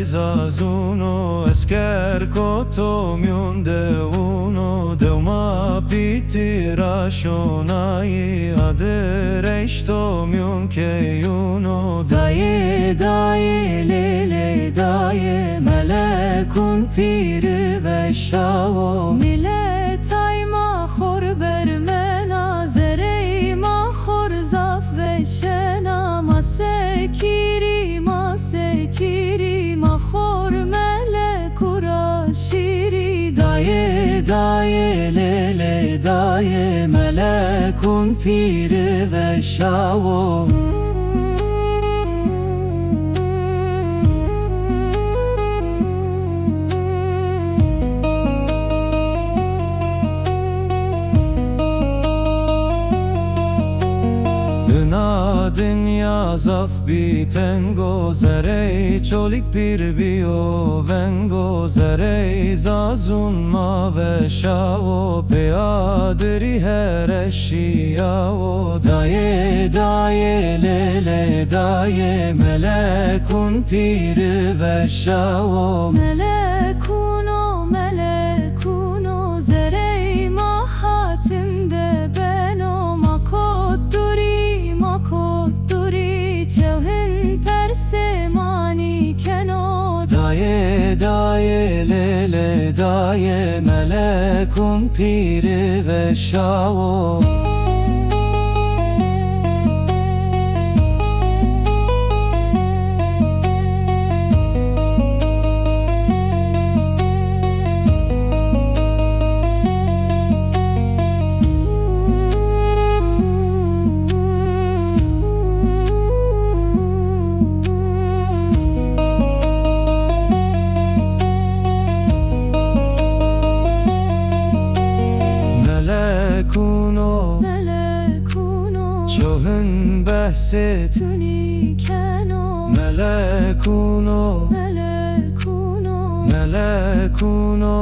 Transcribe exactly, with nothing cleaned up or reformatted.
Zazûno, esker koto mîyon dewûno, dew ma pîtî ra şonayî, adir eşto mîyon keyûno. Dayê, dayê, lê lê dayê, melekûn pîrî veşawo. Miletay ma xor bermena, zerey ma xor zaf veşena, ma sekirî, ma sekirî, ma xor melekû ra şirî. Dayê, dayê, lê lê dayê, melekûn pîrî veşawo. Ina dinya zaf bî tengo, zerey Çolîg pîr bîyo vengo, zerey zazûn ma veşawo, pê adirî hereşîyawo. Dayê, dayê, lê lê dayê, melekûn pîrî veşawo. Melekûno, melekûno, zerey ma hatim de beno, ma kot durî, ma kot durî, çewhin persê manî keno. Dayê, dayê, lê lê dayê, melekûn pîrî veşawo. Melekûno, melekûno, çewhin behsê tunî keno. Melekûno, melekûno, melekûno,